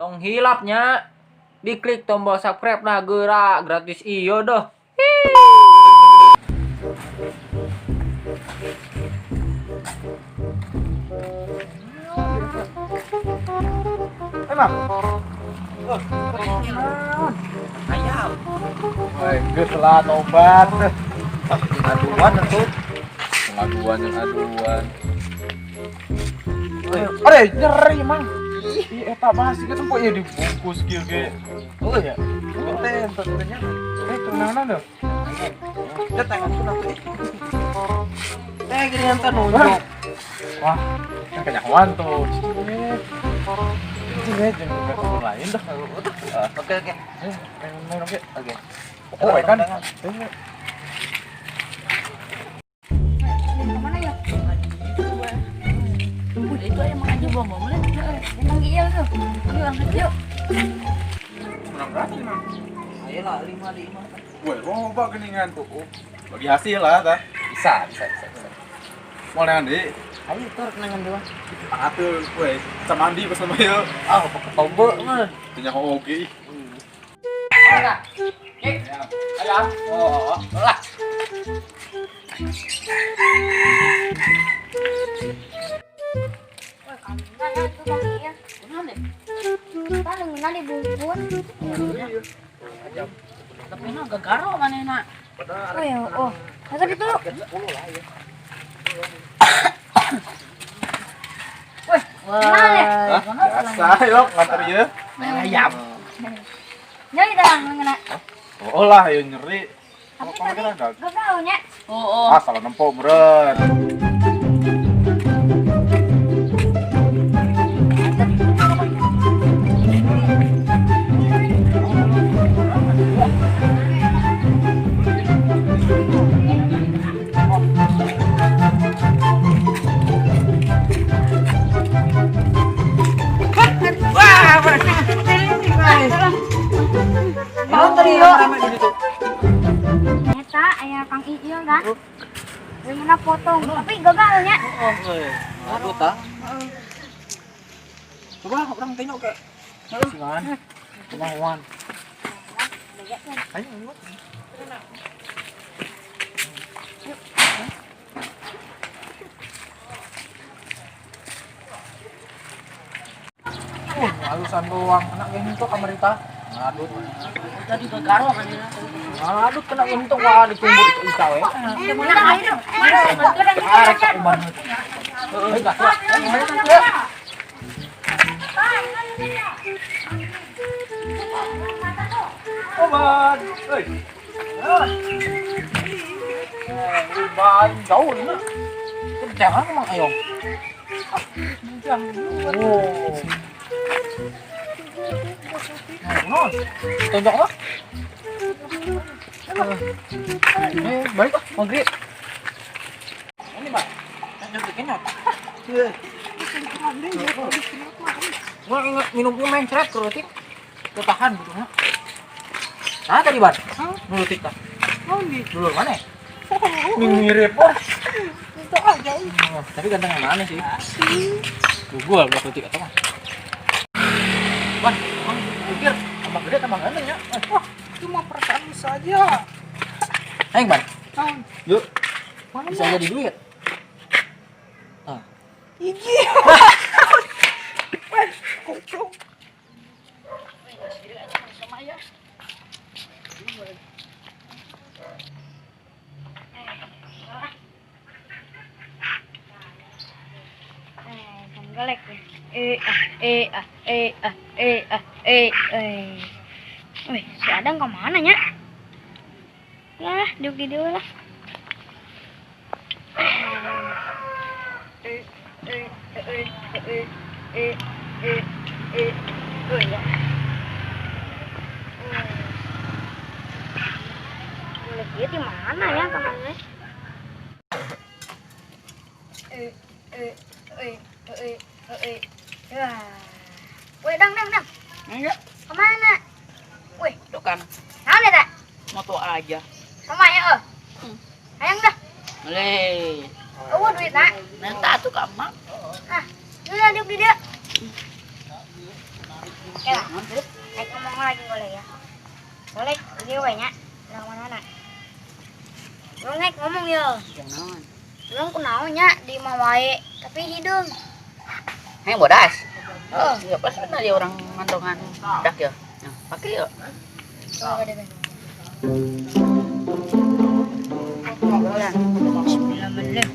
Tong hilap nya, diklik tombol subscribe nah gerak gratis iyo doh. Emang? Ayam. Woi, geus lah tobat. Aduan atuh. Pengaduan yang aduan. Are, nyeri mang. Ih, eta mah sih kan ieu dibungkus kieu ge. Oh ya. Teh, teh nya. Eh, kunaon deh? Teh tangan pun atuh. Teh geuningan teh nunjuk. Wah, kan kenyahoan tuh. Cing, jeung ke lain dah. Oke oke. Eh, main oke. Oke. Oh, kan. Kemana ya? Udah itu emang aja bom bom lah. Emang iya tuh. Yuk angkat yuk. Menang berapa nih, Mang? Ayo lah 5 5. Woi, loba geningan tuh. Bagi hasil lah, tah. Bisa, bisa, bisa, bisa. Mau nengan di? Ayo tur kenangan dua. Atuh, woi, sama mandi pas sama yuk. Ah, pakai tombol mah. Tanya kok oke. Ayo. Ayo. Oh, lah. Wah, kambingan ya itu Bang Iya. Kunaon deh? Kan ngeunah dibungkus. Tapi na gagaro manehna. Oh ya, oh. Masa gitu. Wih, kenal ya? Biasa, yuk, nganter ieu. Main ayam. Nyeri dah ngena. Oh lah, ayo nyeri. Tapi Kok tadi kira gak? gagal nya. Oh, oh. Ah, salah nempo meureun. Naon tadi yo? Eta aya Kang Iil kan. Gimana potong, tapi gagal nya. Oh, aduh tah. Coba orang tengok ke. Singan. Kemauan. Ayo, ayo. Halusan doang. Anak ini tuh pemerintah. Ngadut. Tadi gagaro manehna. Ngadut kena untung wah ditumbuk itu isa we. Arek tak uban. Heuh, gas lah. Obat. Hei. Uban jauh nih. Jangan emang ayo. Oh. Non. Tonjok lah. Eh, balik ah, maghrib. Ini, Pak. Kenyot, kenyot. Gua ingat minum mencret kerutik. Ketahan gitu nya. Nah, tadi, Ban. Nurutik tah. Dulur mana? Ini mirip oh. Oh, tapi ganteng yang mana sih? Google buat ketik atau mah? Wan, emang pikir tambah gede tambah ganteng ya. Wah, cuma perasaan saja. Ayo, Ban. Yuk. Bisa jadi duit. Ah. Iji. Weh, goblok. Eh, gelek. Eh, ah, eh, ah, eh, ah, eh, ah, eh, eh. Wih, si Adang kemana nya? Lah, duduk di dulu lah. Eh, eh, eh, eh, eh, eh, eh, oh ya. Boleh dia di mana ya kemana? Eh, eh, eh, eh, eh, eh. Wah. Woi, dang, dang, dang. Enggak. Kemana? tukang. Naon eta? Moto aja. Somai heuh. Hayang dah. Leh. Eueuh duitna. Minta atuh ka emak. Ah, udah diuk di dieu. Oke lah, naik ngomong lagi boleh ya. Boleh, ini we nya. Ulah mana-mana. Urang naik ngomong ya. Jangan. Urang kunaon nya di imah wae, tapi hideung. Hayang bodas. Heeh. Ya pas benar ya orang mantongan dak ya. Nah, pakai ya. Coba deh. Bismillahirrahmanirrahim.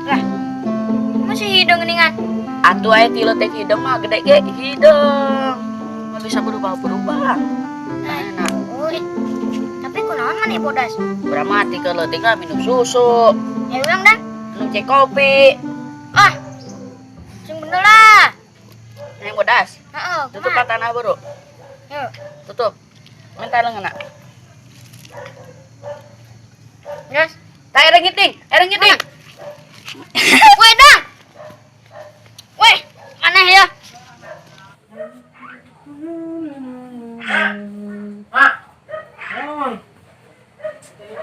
Lah, masih hidung geningan. Atuh aya ti leutik hideung mah gede ge hideung. Mah bisa berubah-berubah. Enak. Oh, tapi kunaon maneh bodas? Berapa ti ke leutik mah minum susu. Ya urang dah. Minum cek kopi. Ah. Sing bener lah. Hayang bodas. Heeh, tutup tanah baru. Yuk. Tutup. Minta lengan nak. Terus, tak ada ngiting, ada ngiting. Weh, dang. Weh, aneh ya. Mak. Naon?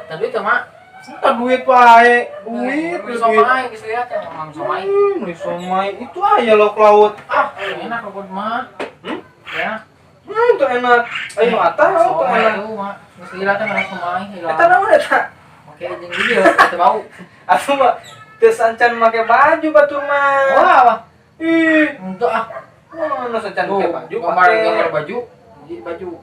Tadi itu, Mak. Entah duit wae, duit, beli somai, geus lihat ya, mang somai. Beli somai itu aya lauk laut. Ah, enak lauk mah. Ya. Itu enak. Ayo atah lauk somai enak. Itu, Mak. Geus lihat ya mang somai. Eta naon eta? Oke, jeung ieu teu bau. Atuh mah teu sancan make baju batur mah. Wah, apa? Ih, untuk ah. Mana sancan make baju? Gambar baju. Di baju.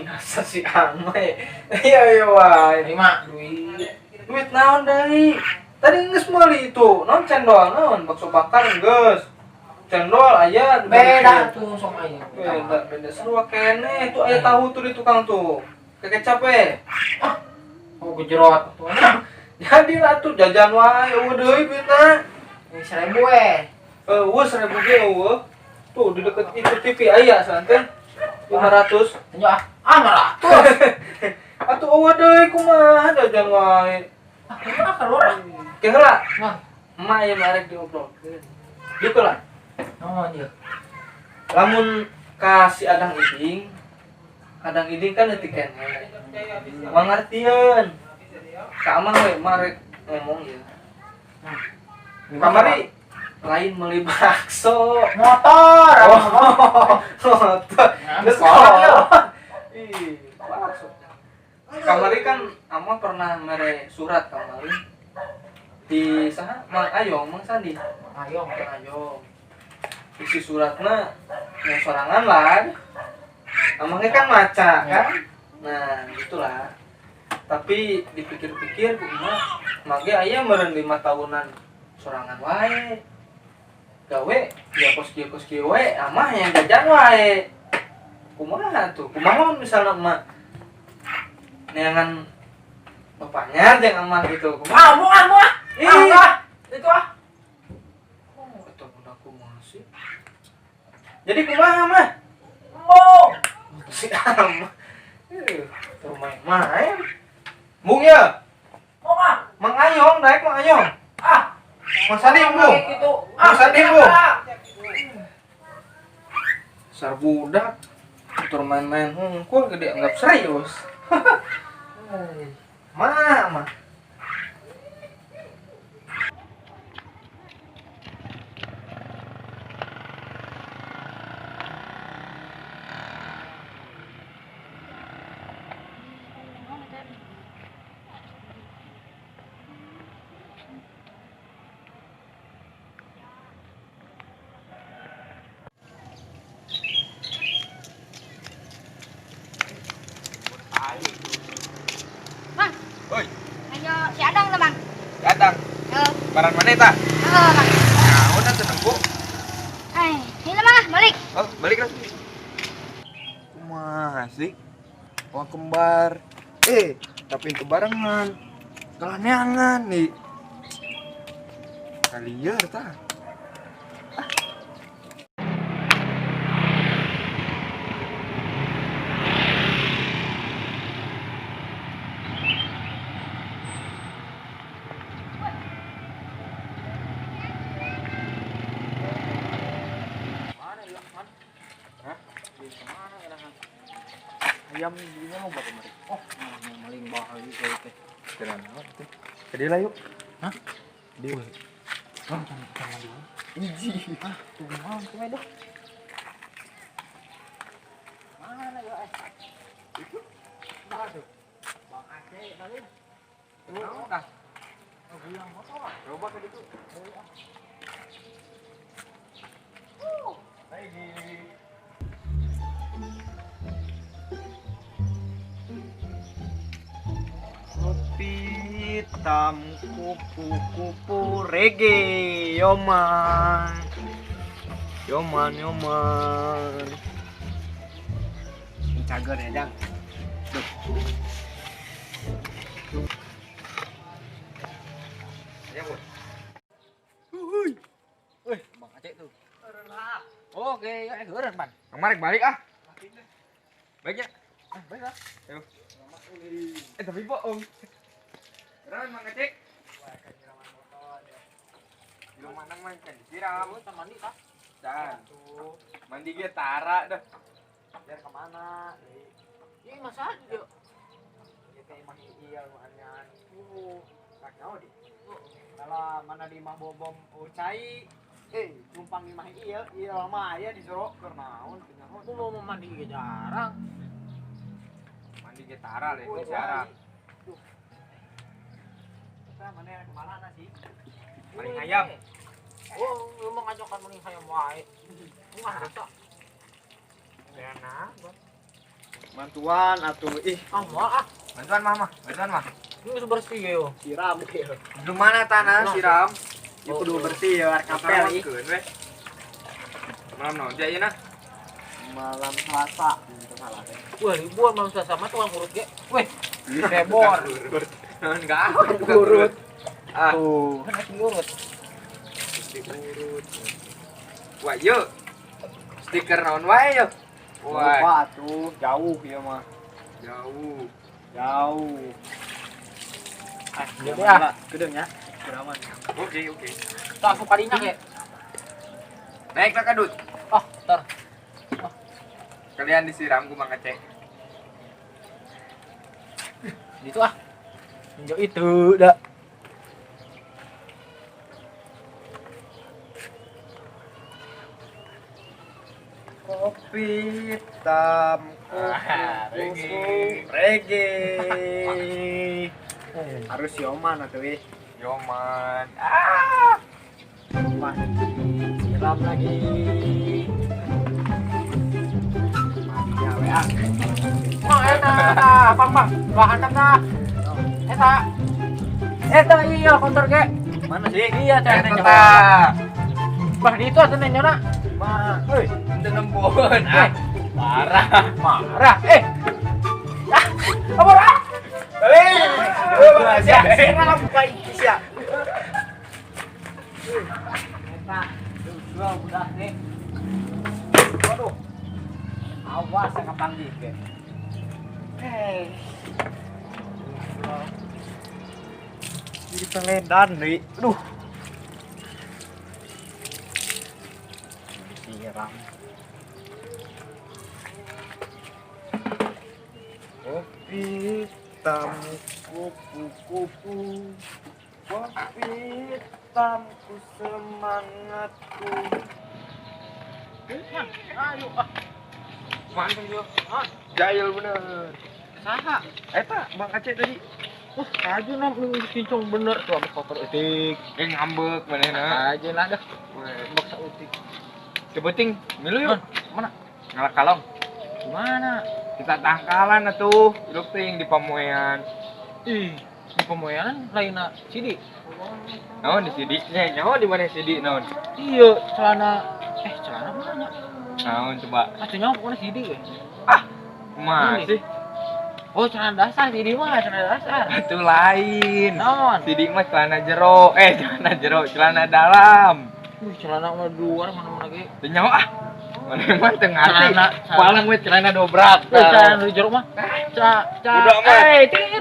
Nasa si Amai. Iya iya wae. Terima duit. Duit naon deui? Tadi geus meuli itu, naon cendol, naon bakso bakar geus. Cendol aya beda tuh somai. Beda, beda sarua keneh. Itu aya tahu tuh di tukang tuh. Kekecap we. Ah, oh gejerot tuh. Jadi lah tuh jajan wae eueuh deui duitna. 1000 we. Eueuh 1000 ge eueuh. Tuh di deket itu TV aya santen. 500. Tunjuk ah. Ah, 500. Atuh eueuh deui kumaha jajan wae. Ah, kumaha keluar ah. Ke heula. Nah, emak ieu marek diobrolkeun. Dieu lah. Naon ieu? Lamun ka si Adang Iding, Adang Iding kan leutik keneh. Mangartieun. Ka amang we marek ngomong ieu. Kamari lain meuli bakso. Motor. Oh, motor. Geus sekolah. Ih, bakso. Kamari kan ama pernah mere surat kamari di saha Mang Ayong, Mang Sandi. Ayong, Mang Ayong. Isi suratna yang sorangan lah. Amangnya kan maca kan. Nah, itulah. Tapi dipikir-pikir kumaha mage aya meureun 5 tahunan sorangan wae. Gawe ya kos kieu we, amah yang jajan wae. Kumaha tuh? Kumaha misalnya emak neangan bapaknya jeung amah gitu. Kumaha? Ah, mau ah. Ih, ah, itu ah. Oh, eta budak kumaha sih? Jadi kumaha mah? Mau. Si amah. Tuh main-main. Mung ya? Mau ah. Mang Ayong, naik Mang Ayong. Ah. Mang Sandi mung. Gitu. Mang Sandi mung. Sar budak. Tur main-main hungkul gede anggap serius. Mah, mah. Bang. Oi. Ayo si Adang tuh, Bang. Si Adang. Heeh. Barang mana eta? Heeh, Bang. Naon atuh nengku? Eh, ini mah balik. Oh, balik lah. Kumaha sih? Uang kembar. Tapi itu barengan. Kelaneangan nih. Kalier tah. Hah? Di mana enakan? Ayam dirinya mau bawa kemari. Oh, maling bahaya kayak teh. Keren banget teh. Ke dia lah yuk. Hah? Dia. Bang, can mandi. Iji. Ah, tuh mau tuh dah. Mana ya eh? Itu. Mana tuh? Bang Aceh kali. Tuh, dah. Oh, goyang motor. Coba ke situ. Lagi. Kopi hitam kupu-kupu reggae yoman yoman yoman Cager ya, Jang. Duh. Ya, Bos. Wih, Bang Aceh tuh. Oke, ya geureun, Pan. Kemarin balik ah. Baiknya. Ah, baik ah. Ayo. Tapi bohong. Keren Mang Aceh. Di mana mah kan disiram. Kamu mandi tah? Dan mandi ge tara dah. Biar kemana? Ini masa aja. Kita emang iya anyan. Tak di. Kalau mana di mah bobom cai, numpang di mah iya, iya lama aya disuruh keur naon teu nyaho. Aku mau mandi ge jarang. Mandi ge tara leh, jarang. Duh. Kita mana yang kemana sih? Maling hayam. Oh, lu mau ngajokan maling hayam wae. Enggak rasa. Enak. Bantuan atuh ih. Ah, moal ah. Bantuan mah, bantuan mah. Ini geus bersih ge yo. Siram ge. Di mana tanah siram? Ieu kudu bersih ya war kapel ih. Keun we. Malam naon teh ayeuna? Malam Selasa. Itu salah teh. Wah, ribuan malam Selasa mah tukang urut ge. Weh, sebor. Naon enggak? Urut. Ah, Tuh, kan masih ngurut. diurut. Wah, yuk. Stiker naon wae yuk. Wah, Wah, tuh jauh ya mah. jauh. Jauh. Ah, Jadi ah. Gedeng ya. Kuraman. Oke, oke. Tak aku kadinya ge. Naik lah kadut. Oh, tar. Kalian disiram ku Mang Aceh. Itu ah. Ninjau itu dah. Kopi hitam kupu-kupu reggae. Harus yoman atuh ih. Yoman. Mah siram lagi. Mati we ah. Mang eta pang pang. Wah, antap tah. Eta. Eta iya kontor ge. Mana sih? Iya, teh Eta tah. Bah, di itu atuh nenyona. Mah. Heuy, Ente nembon. Ah, parah. marah. Eh. Ah, apa ah? Balik. Siram buka iki sia. Eta, dua budak nih. Waduh. Awas yang kepanggih ge. Hei. Jadi peledan nih. Aduh. Disiram. Kopi hitam kupu-kupu. Kopi hitamku semangatku. Ayo ah. Mantap yo. Jahil bener. Saha? Eta Bang Aceh tadi. Wah, aja nom nu kincong bener tuh abis kotor eutik. Ngambek manehna. Aja lah dah, Weh. baksa utik. Cepeting, milu yuk. Mana? Ngalak kalong. Gimana? Kita tangkalan atuh, hidup ting di pamoyan. Ih, di pemoyan lainna sidi. Naon di sidi? Nya nyaho di mana sidi naon? Iya, celana celana mana? Naon coba? Ah, nyaho pokoknya sidi we. Masih Oh, celana dasar sidi mah, celana dasar. itu lain. Naon? Sidi mah celana jero, celana jero, celana dalam. Wih, celana mah di luar mana-mana ge. Teu nyaho ah. Mana emang teu ngarti. Celana- Palang we celana dobrak. Wih, celana di jero mah. Ca ca. Udah amat. Eh, ting.